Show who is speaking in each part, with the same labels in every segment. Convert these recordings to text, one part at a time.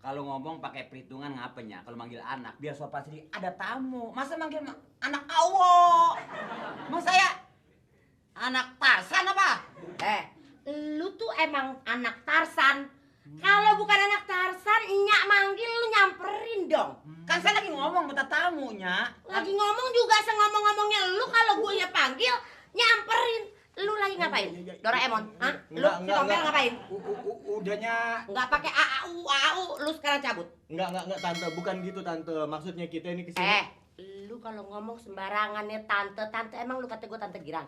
Speaker 1: Kalau ngomong pakai perhitungan ngapanya? Kalau manggil anak biar sopan sedikit. Ada tamu. Masa manggil anak awo? Masa ya anak Tarsan apa?
Speaker 2: Lu tuh emang anak Tarsan. Kalau bukan anak Tarsan, nyak manggil lu nyamperin dong.
Speaker 1: Kan saya lagi ngomong minta tamunya.
Speaker 2: Lagi ngomong juga sengomong-ngomongnya lu kalau gue ya panggil nyamperin. Lu lagi ngapain? Doraemon, hah? Lu si Tompel ngapain?
Speaker 3: Udahnya.
Speaker 2: Nggak pakai AAU, lu sekarang cabut.
Speaker 3: Enggak tante, bukan gitu tante. Maksudnya kita ini kesini.
Speaker 2: Lu kalau ngomong sembarangan ya tante emang lu kata gue tante girang.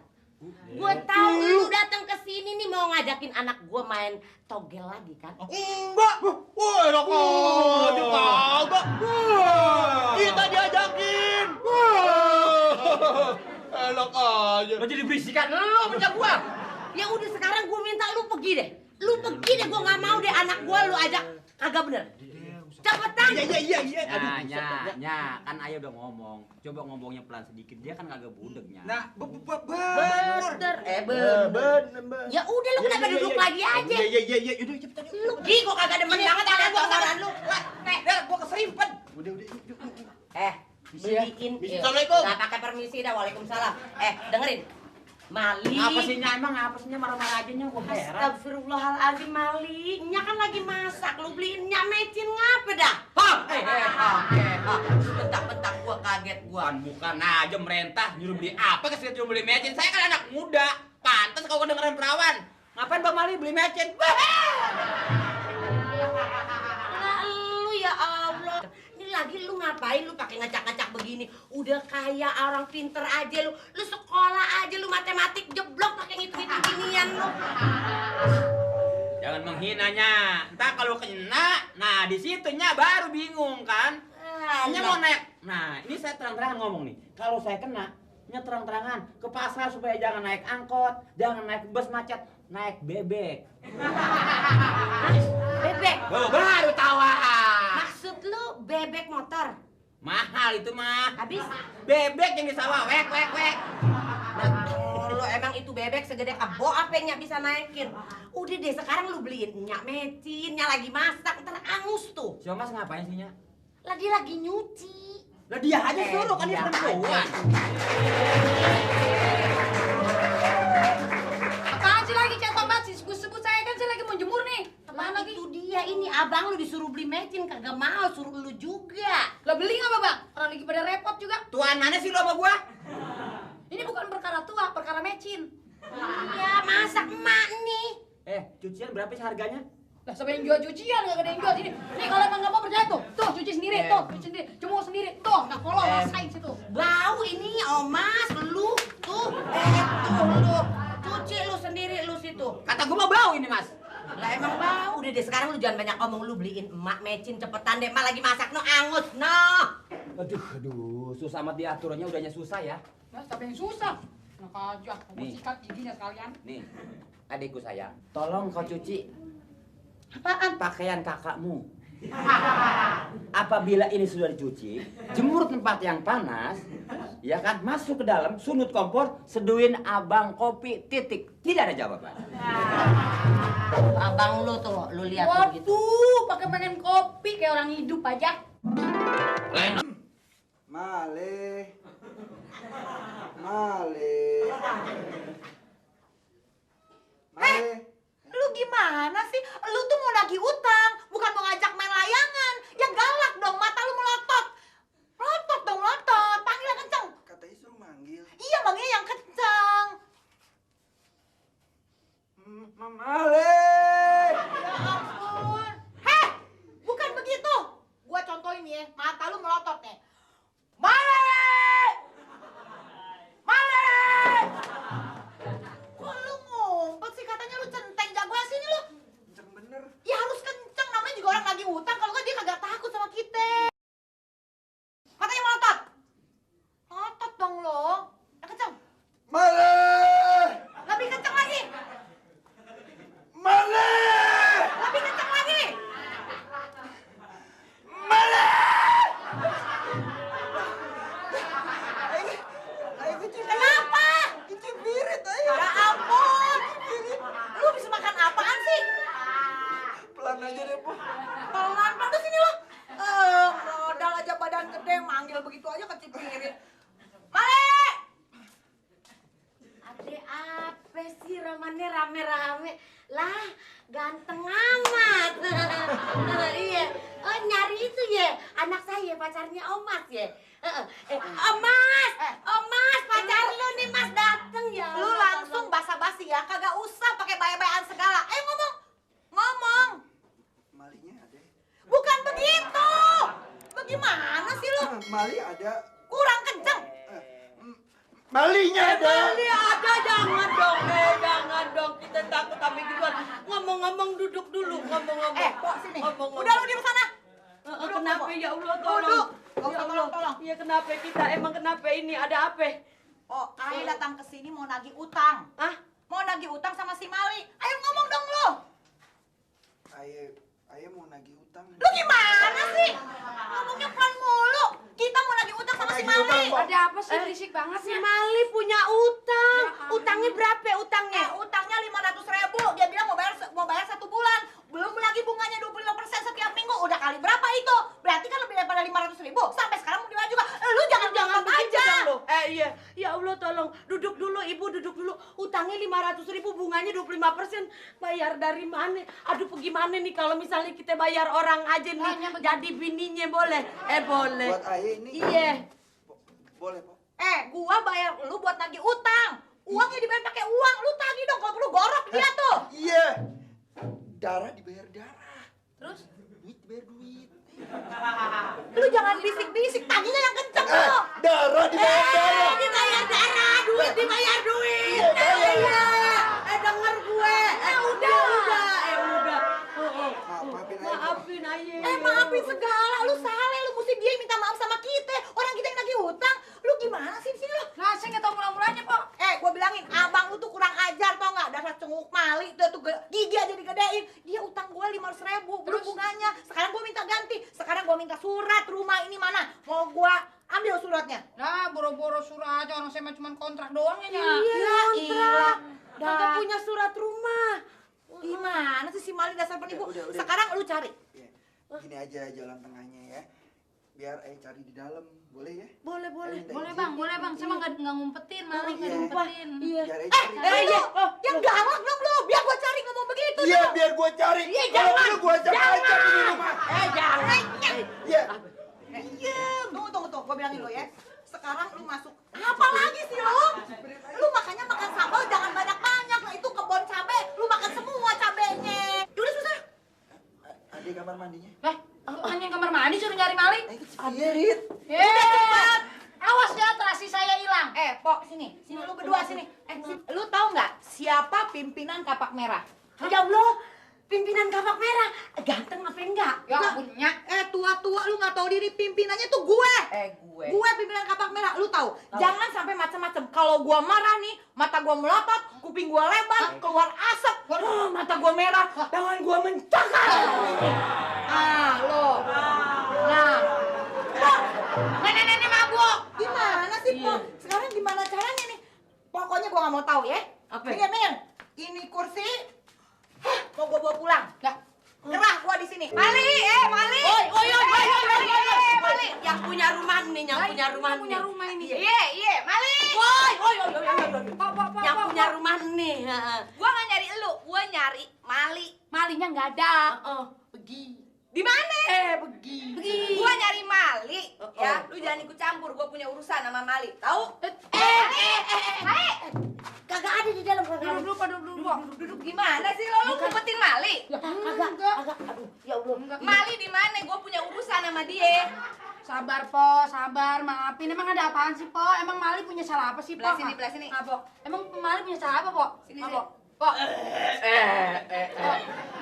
Speaker 2: Gue tahu lu datang ke sini nih mau ngajakin anak gue main togel lagi kan?
Speaker 3: Enggak. Wah, enak aja kagak. Kita diajakin. Enak aja.
Speaker 1: Lo jadi berisikan lo punya gua.
Speaker 2: Ya udah sekarang gue minta lu pergi deh. Lu pergi deh, gue nggak mau deh anak gue lu ajak. Kagak bener. Cepetan.
Speaker 3: Iya.
Speaker 1: Nya, kan ayah udah ngomong. Coba ngomongnya pelan sedikit, dia kan kagak budegnya.
Speaker 3: Nah,
Speaker 2: Bener. Ya udah lu kenapa duduk lagi aja?
Speaker 3: Iya. Udah cepetan.
Speaker 2: Lu pergi, gue kagak demen banget ada omongan lu.
Speaker 1: Gua keserimpet.
Speaker 3: Udah.
Speaker 2: Beliin.
Speaker 3: Assalamualaikum.
Speaker 2: Nggak pakai permisi dah, waalaikumsalam. Dengerin. Mali.
Speaker 1: Apa sih Nya emang apa sih Nya marah-marah aja Nya gua heran.
Speaker 2: Astagfirullahaladzim Mali. Nya kan lagi masak, lu beliin Nya mecin ngapa dah? Bentak-bentak gua kaget gua.
Speaker 1: Bukan aja merentah nyuruh beli apa kesini nyuruh beli mecin. Saya kan anak muda. Pantes kalau kedengeran perawan. Ngapain Bang Mali beli mecin?
Speaker 2: Nah, lu ya Allah. Ini lagi lu ngapain lu pakai ngacak-ngacak begini? Udah kayak orang pinter aja lu. Lu sekolah aja lu matematik jeblok pakai ngitung-ngitung ginian lu.
Speaker 1: Jangan menghinanya. Entar kalau kena, nah di situnya baru bingung kan? Nya mau naik. Nah, ini saya terang-terangan ngomong nih. Kalau saya kena, Nya terang-terangan ke pasar supaya jangan naik angkot, jangan naik bus macet, naik bebek.
Speaker 2: Bebek?
Speaker 1: Baru tawa.
Speaker 2: Maksud lu bebek motor?
Speaker 1: Mahal itu mah.
Speaker 2: Habis?
Speaker 1: Bebek yang di sawah, wek.
Speaker 2: Lu emang itu bebek segede kebo apa yang Nyak bisa naikin? Udah deh sekarang lu beliin Nyak mecin, Nyak lagi masak, ntar angus tuh.
Speaker 1: Si Mas ngapain sih Nya?
Speaker 2: Lagi nyuci.
Speaker 1: Lah dia aja suruh kan dia perempuan.
Speaker 4: Apaan sih lagi chat banget sih? Sebut saya kan saya lagi mau jemur nih. Apaan lagi?
Speaker 2: Itu dia ini abang lu disuruh beli mecin kagak mau, suruh lu juga.
Speaker 4: Lo beli nggak Bang? Orang lagi pada repot juga.
Speaker 1: Tuan mana sih lu sama gua?
Speaker 4: Ini bukan perkara tua, perkara mecin.
Speaker 2: Ya masak emak nih.
Speaker 1: Cucian berapa sih harganya?
Speaker 4: Lah siapa yang jual cucian? Gak ada yang jual sini. Nih kalau emang nggak mau percaya tuh cuci sendiri, cuci sendiri, jemur sendiri, nggak follow, rasain situ.
Speaker 2: Bau ini omas lu tuh, tuh lu cuci lu sendiri lu situ.
Speaker 1: Kata gua mau bau ini Mas.
Speaker 2: Lah emang bau. Udah deh sekarang lu jangan banyak omong, lu beliin emak mecin cepetan deh, emak lagi masak no angus no.
Speaker 1: Aduh, susah amat diaturnya udahnya susah ya.
Speaker 4: Nah, siapa yang susah? Enak aja, mau
Speaker 1: Nih.
Speaker 4: sikat giginya sekalian.
Speaker 1: Nih, adikku sayang, tolong kau cuci
Speaker 2: Apaan?
Speaker 1: pakaian kakakmu. Apabila ini sudah dicuci, jemur tempat yang panas, ya kan, masuk ke dalam, sunut kompor, seduin abang kopi, titik. Tidak ada jawaban.
Speaker 2: Abang lu tuh, lu lihat tuh gitu.
Speaker 4: Waduh, pakai pengen kopi kayak orang hidup aja.
Speaker 3: Male.
Speaker 5: Lu gimana sih? Lu tuh mau nagih utang, bukan mau ngajak main layangan. Ya galak dong, mata lu melotot. Melotot dong, melotot. Panggil yang kenceng.
Speaker 3: Katanya suruh manggil.
Speaker 5: Iya, manggilnya yang kenceng.
Speaker 3: Male.
Speaker 5: Ya ampun. Heh, bukan begitu. Gua contohin nih ya, mata lu melotot nih. Male! Kok lu ngumpet sih? Katanya lu centeng, jago sini lu.
Speaker 3: Kenceng bener.
Speaker 5: Ya harus kenceng, namanya juga orang lagi utang. Kalau nggak dia kagak takut sama kita. Matanya melotot. Melotot dong lo. Yang kenceng.
Speaker 3: Male.
Speaker 5: Lebih kenceng lagi.
Speaker 3: Male.
Speaker 5: Lebih kenceng lagi.
Speaker 3: Male.
Speaker 5: Kenapa?
Speaker 3: Cibiri
Speaker 2: romannya rame-rame. Lah, ganteng amat. Iya. Oh, nyari itu ya, anak saya pacarnya Omas ya. Omas, pacar lu nih Mas dateng ya.
Speaker 5: Lu langsung basa-basi ya, kagak usah pakai bayar-bayaran segala. Ngomong.
Speaker 6: Malinya ada.
Speaker 5: Bukan begitu. Bagaimana sih lu?
Speaker 6: Mali ada.
Speaker 5: Kurang kenceng.
Speaker 6: Malinya ada.
Speaker 2: Mali ada, jangan dong. Kita takut sampai gituan. Ngomong-ngomong duduk dulu, ngomong-ngomong.
Speaker 5: Kok sini.
Speaker 2: Ngomong-ngomong.
Speaker 5: Udah lu di sana.
Speaker 2: Kenapa ya Allah tolong?
Speaker 5: Duduk. Gak
Speaker 2: Ya
Speaker 5: usah
Speaker 2: Allah,
Speaker 5: tolong.
Speaker 2: iya kenapa kita? Emang kenapa ini? Ada apa?
Speaker 5: Oh, Ayah datang ke sini mau nagih utang.
Speaker 2: Hah?
Speaker 5: Mau nagih utang sama si Mali. Ayo ngomong dong lu.
Speaker 6: Ayah mau nagih utang.
Speaker 5: Lu gimana sih? Ngomongnya pelan mulu. Kita mau nagih utang sama si
Speaker 6: Nagih utang,
Speaker 5: Mali.
Speaker 6: Pak.
Speaker 4: Ada apa sih berisik banget
Speaker 2: Si
Speaker 4: sih?
Speaker 2: Mali punya utang. Utangnya berapa utangnya?
Speaker 5: Utangnya 500.000. Dia bilang mau bayar 1 bulan. Belum lagi bunganya 25% setiap minggu. Udah kali berapa itu? Berarti kan lebih daripada 500.000. Sampai sekarang mau dibayar juga. Lu jangan
Speaker 2: begitu
Speaker 5: aja.
Speaker 2: dong, lo. Iya. Ya Allah tolong. Duduk dulu Ibu, duduk dulu. Utangnya 500.000, bunganya 25%. Bayar dari mana? Aduh, gimana nih kalau misalnya kita bayar orang aja nih.
Speaker 4: Hanya
Speaker 2: Jadi bininya boleh? Boleh.
Speaker 6: Buat ayah ini.
Speaker 2: Iya.
Speaker 6: Boleh, Pak.
Speaker 5: Gua bayar lu buat nagih utang. Uangnya dibayar pakai uang. Lu tagih dong kalau perlu gorok dia tuh.
Speaker 6: Iya. Darah dibayar darah.
Speaker 5: Terus
Speaker 6: Duit dibayar duit.
Speaker 5: lu jangan bisik-bisik, tagihnya yang kenceng lu.
Speaker 6: Darah dibayar darah.
Speaker 2: Dibayar darah, duit dibayar duit.
Speaker 6: Iya, bayar.
Speaker 2: Denger gue. Udah.
Speaker 6: Maafin ayah.
Speaker 2: Maafin ayah.
Speaker 5: Maafin segala, lu salah, lu mesti dia yang minta maaf sama kita. Orang kita yang nagih utang. Lu gimana sih di sini lu?
Speaker 4: Nah, saya nggak tahu mula-mulanya, Pak.
Speaker 5: Gua bilangin, abang lu tuh kurang ajar tau nggak? Dasar cenguk Mali, dia tuh gigi aja digedein. Dia utang gua 500.000, belum bunganya. Sekarang gua minta ganti. Sekarang gua minta surat rumah ini mana? Mau gua ambil suratnya.
Speaker 4: Nah, boro-boro surat aja orang saya mah cuma kontrak doang ya.
Speaker 2: Iya, kontrak.
Speaker 5: Dah.
Speaker 2: Kagak punya surat rumah.
Speaker 5: Gimana sih si Mali dasar penipu?
Speaker 6: Udah.
Speaker 5: Sekarang lu cari.
Speaker 6: Iya. Gini aja jalan tengahnya ya. Biar ayah cari di dalam. Boleh ya?
Speaker 2: Boleh.
Speaker 4: Boleh, Bang. Saya mah nggak ngumpetin, malah nggak
Speaker 6: Iya.
Speaker 4: ngumpetin.
Speaker 2: Iya.
Speaker 6: Biar ayah cari.
Speaker 5: Yang galak dong lu, biar gua cari ngomong begitu.
Speaker 6: Iya, biar gua cari.
Speaker 2: Iya,
Speaker 6: Kalau
Speaker 2: jangan.
Speaker 6: perlu gua ajak aja di rumah.
Speaker 2: Jangan.
Speaker 6: Iya.
Speaker 5: Tunggu, gua bilangin lu ya. Sekarang lu masuk. Apa lagi sih lu? Lu makanya makan sambal jangan banyak-banyak. Nah, itu kebun cabe, lu makan semua cabenya. Udah susah.
Speaker 6: Ada di kamar mandinya.
Speaker 4: Hanya kamar mandi suruh nyari Mali.
Speaker 6: Iya, Rit.
Speaker 4: Udah cepat. Awas ya, terasi saya hilang.
Speaker 5: Pok, sini lu berdua sini. Lu tahu nggak siapa pimpinan Kapak Merah?
Speaker 2: Ya Allah, pimpinan Kapak Merah. Ganteng apa enggak?
Speaker 4: Ya punya.
Speaker 5: Tua-tua lu nggak tahu diri, pimpinannya tuh gue. Gue pimpinan Kapak Merah, lu tahu. Jangan sampai macem-macem. Kalau gua marah nih, mata gua melotot, kuping gua lebar, keluar asap. Mata gua merah, tangan gua mencakar. Lo. Nah.
Speaker 4: Nenek-nenek mabuk.
Speaker 5: Gimana sih, Pok? Sekarang gimana caranya nih? Pokoknya gua nggak mau tahu ya.
Speaker 2: Apa?
Speaker 5: Minggir. Ini kursi. Mau gua bawa pulang. Gerah gua di sini. Mali.
Speaker 2: Mali. Yang punya rumah nih, yang punya rumah nih.
Speaker 4: Punya rumah ini.
Speaker 2: Iya, Mali.
Speaker 4: Pak.
Speaker 2: Yang punya rumah nih.
Speaker 7: Gua nggak nyari elu, gua nyari Mali.
Speaker 4: Malinya nggak ada.
Speaker 2: Pergi.
Speaker 7: Di mana?
Speaker 2: Pergi.
Speaker 7: Gua nyari Mali.
Speaker 2: Oh.
Speaker 7: Ya, lu jangan ikut campur. Gua punya urusan sama Mali. Tahu?
Speaker 2: Kagak ada di dalam, kagak ada.
Speaker 7: Duduk gimana sih lo? Lu ngumpetin Mali?
Speaker 2: Kagak. Aduh, ya Allah.
Speaker 7: Mali di mana? Gua punya urusan sama dia.
Speaker 4: Sabar, Po, sabar. Maafin. Emang ada apaan sih, Po? Emang Mali punya salah apa sih, Po?
Speaker 7: Belah sini.
Speaker 4: Apa? Emang Mali punya salah apa, Po?
Speaker 7: Sini,
Speaker 4: Apa?
Speaker 7: sini.
Speaker 4: Po.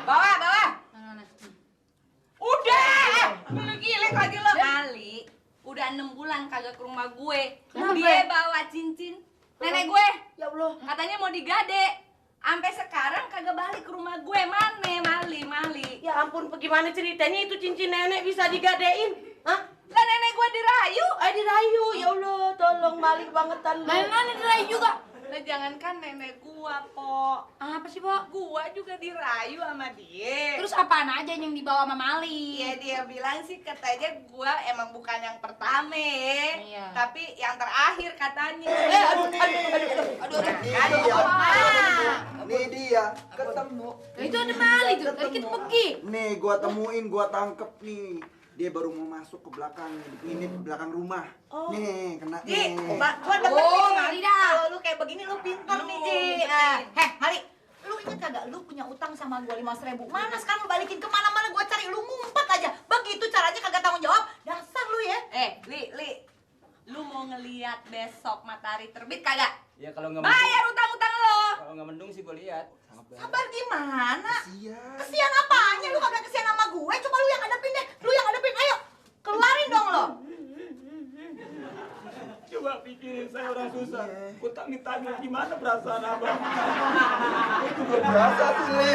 Speaker 7: Bawah.
Speaker 4: Mana?
Speaker 7: Udah! Lu gile lagi lo. Mali udah 6 bulan kagak ke rumah gue. Dia bawa cincin nenek gue.
Speaker 2: Ya Allah.
Speaker 7: Katanya mau digade. Sampai sekarang kagak balik ke rumah gue. Mana Mali?
Speaker 2: Ya ampun, bagaimana ceritanya itu cincin nenek bisa digadein? Hah?
Speaker 7: Lah nenek gue dirayu.
Speaker 2: Dirayu. Ya Allah, tolong balik bangetan lu.
Speaker 4: Mana dirayu juga?
Speaker 7: Lah jangankan nenek gua, Po.
Speaker 4: Apa sih, Po?
Speaker 7: Gua juga dirayu sama dia.
Speaker 4: Terus apaan aja yang dibawa sama Mali?
Speaker 7: Iya, dia bilang sih katanya gua emang bukan yang pertama,
Speaker 4: Iya.
Speaker 7: tapi yang terakhir katanya.
Speaker 6: Nih dia ketemu.
Speaker 4: Nah, itu ada Mali tuh, tadi kita pergi.
Speaker 6: Nih gua temuin, gua tangkep nih. Dia baru mau masuk ke belakang nih, ini di belakang rumah. Nih, kena
Speaker 2: Ji,
Speaker 6: nih.
Speaker 2: gua demen
Speaker 4: Oh,
Speaker 2: nih.
Speaker 4: Mali dah.
Speaker 2: Kalau lu kayak begini lu pintar nih, Ji. Heh, Mali, lu inget kagak lu punya utang sama gua 500.000? Mana sekarang lu balikin kemana-mana gua cari, lu ngumpet aja. Begitu caranya kagak tanggung jawab. Dasar lu ya.
Speaker 7: Li, lu mau ngeliat besok matahari terbit kagak?
Speaker 3: Ya kalau nggak
Speaker 7: Bayar utang-utang lo.
Speaker 3: kalau nggak mendung sih gue lihat.
Speaker 2: Sabar gimana?
Speaker 6: Kasian.
Speaker 2: Kesian apanya? Lu kagak kesian sama gue, coba lu yang hadapin deh. Lu yang hadapin, ayo. Keluarin dong lo.
Speaker 1: Coba pikirin, saya orang susah. Utang ditagih, gimana perasaan abang?
Speaker 6: Berasa sih, Le.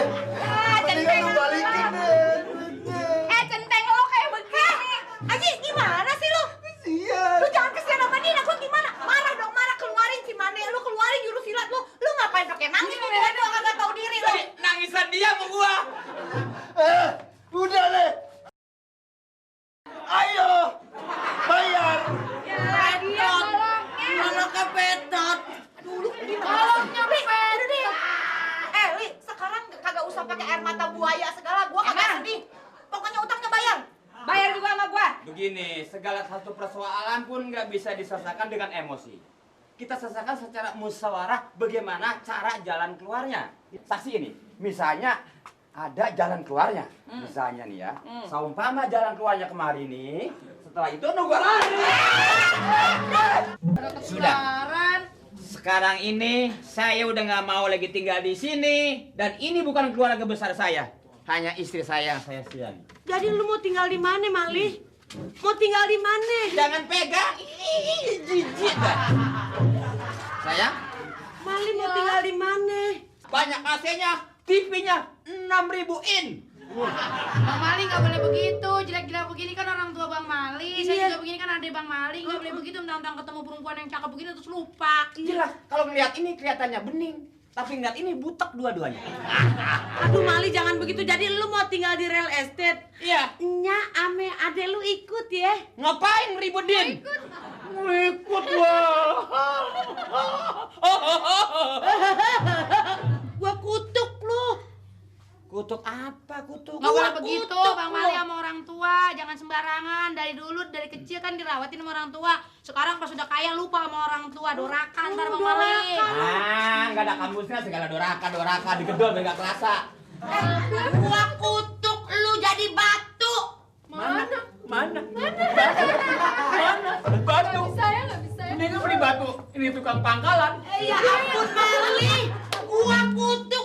Speaker 6: Mendingan
Speaker 7: centeng
Speaker 6: lu balikin deh duitnya.
Speaker 7: Centeng lo kayak begini.
Speaker 2: Aji, gimana sih lu?
Speaker 6: Kasian.
Speaker 2: Lu jangan kesian sama dia, gue gimana? Marah dong, marah. Keluarin si Mane, lu keluarin jurus silat lu. Lu ngapain pakai nangis? Lu kagak tahu diri lu.
Speaker 1: Nangisan dia sama gua.
Speaker 6: Udah, Le. Ayo. Bayar.
Speaker 2: Mana kepetot? Dulu
Speaker 4: Kalau nyepet.
Speaker 2: Li, sekarang kagak usah pakai air mata buaya segala. Gua kagak sedih. Pokoknya utangnya bayar.
Speaker 7: Bayar juga sama gua.
Speaker 1: Begini, segala satu persoalan pun nggak bisa diselesaikan dengan emosi. Kita selesaikan secara musyawarah bagaimana cara jalan keluarnya. Saksi ini, misalnya ada jalan keluarnya. Misalnya nih ya, saumpama jalan keluarnya kemarin nih, setelah itu nunggu lari. Sudah.
Speaker 4: Ketularan.
Speaker 1: Sekarang ini saya udah nggak mau lagi tinggal di sini dan ini bukan keluarga besar saya. Hanya istri saya yang saya sayangi.
Speaker 2: Jadi lu mau tinggal di mana, Mali? Mau tinggal di mana?
Speaker 1: Jangan pegang. Ih, jijik dah. Sayang,
Speaker 2: Mali mau tinggal di mana?
Speaker 1: banyak AC-nya, TV-nya 6.000 in.
Speaker 4: Bang Mali nggak boleh begitu, jelek-jelek begini kan orang tua Bang Mali. Saya
Speaker 2: Iya.
Speaker 4: juga begini kan adik Bang Mali, nggak boleh begitu mentang-mentang ketemu perempuan yang cakep begini terus lupa.
Speaker 1: Jelas, kalau ngeliat ini kelihatannya bening, tapi ngeliat ini butek dua-duanya.
Speaker 2: Aduh Mali jangan begitu. Jadi lu mau tinggal di real estate?
Speaker 1: Iya,
Speaker 2: Nya ame ade lu ikut ya.
Speaker 1: ngapain ributin? Ikut wah.
Speaker 2: Gua kutuk lu.
Speaker 1: Kutuk apa kutuk?
Speaker 4: Nggak boleh
Speaker 2: Gua
Speaker 4: begitu,
Speaker 2: kutuk
Speaker 4: Bang Mali
Speaker 2: lo.
Speaker 4: sama orang tua. Jangan sembarangan. Dari dulu, dari kecil kan dirawatin sama orang tua. Sekarang pas udah kaya lupa sama orang tua. Dorakan ntar Bang Mali.
Speaker 1: Ah, nggak ada kampusnya segala doraka digedol nggak kerasa.
Speaker 2: Gua kutuk lu jadi batu.
Speaker 1: Mana? Batu.
Speaker 4: Saya nggak bisa ya.
Speaker 1: Ini kan beli batu. Ini tukang pangkalan.
Speaker 2: Ya ampun Mali. Gua kutuk